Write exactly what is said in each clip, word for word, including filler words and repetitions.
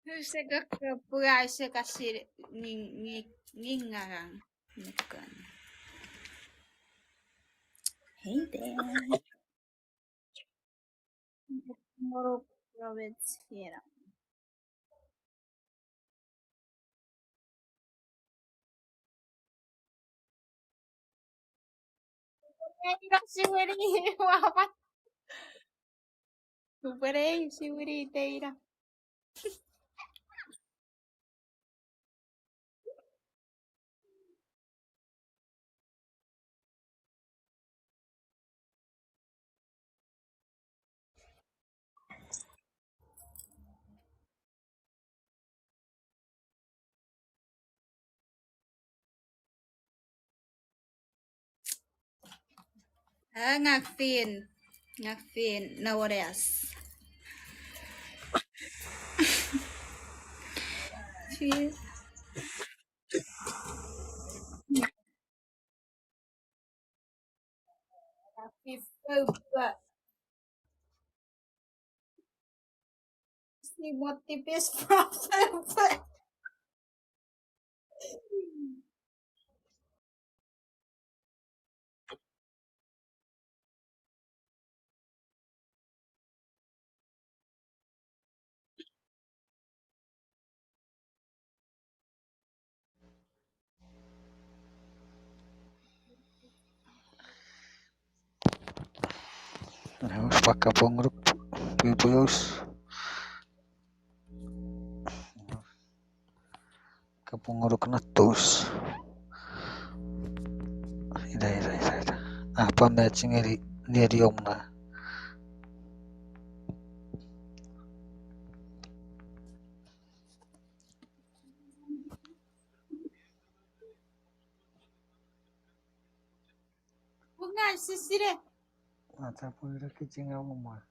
Use koko pua use kasi ngi-, ngi-, ngingangang. Nikon. Hey there. Moro province here. Ei, no siwini, wapat. Upwene ei siwini teina. Ah, ngak fin. Ngak fin. No one else. Cheers. Happy Fofa. See what the best problem. Us pa kapong ngonuk pipus. Kapong ngonuk natus. Ida, ida, ida, ida. Ah, pa matching ngeni, ngeni omna. Punga sisire. Ata pun ira kichinga mama.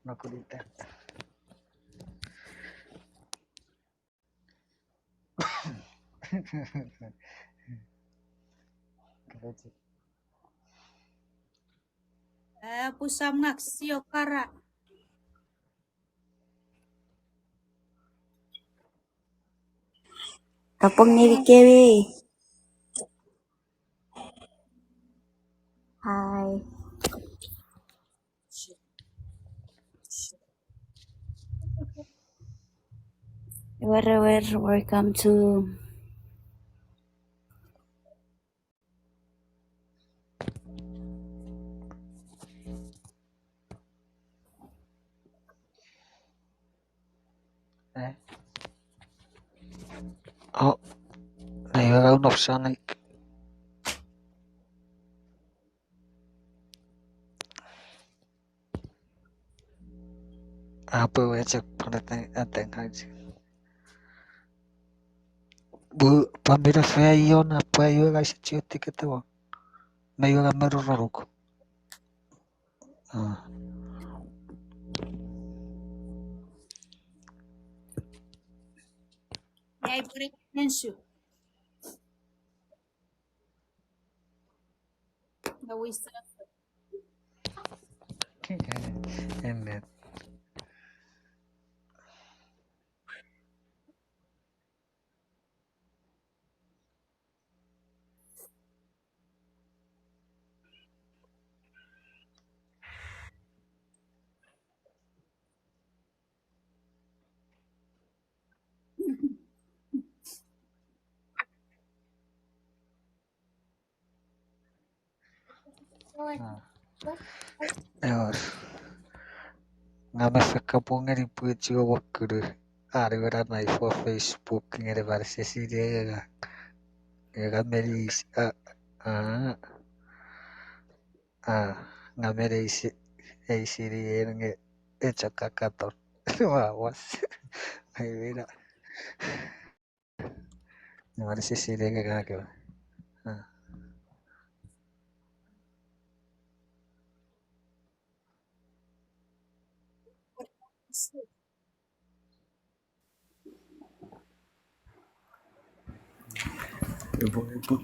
Nakulita. Eh, pusam ngak sio kara. Kapong ngenikemi. Hi. Ewer, ewer, welcome to. Eh. Oh. Nei, we gaan nog staan, ik. Apo we chok pone tang, atang haji. Bu, pamira fe ion apo iwe gaisi chio tikete wa. Me iwe ga meru roruk. Ah. Yai pure mensu. No, we still have to. Amen. Ah. Ewer. Nga me fekka pungeni pwichi o wakkulu. Ari wena nai for Facebook ngeni marisesini ega. Ega meris, ah, ah. Ah, nga mene eisi, eisini en nge echo kakaton. Wa, was. Ai, mena. Nga mene eisini en nge kake. Ah. Epo, epo.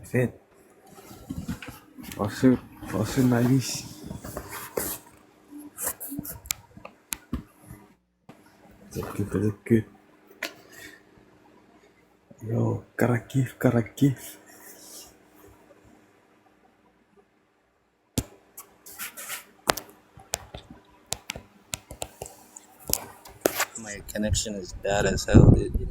Fet. Osu, osu nainis. Thank you, thank you. Yo, karakif, karakif. My connection is bad as hell, dude.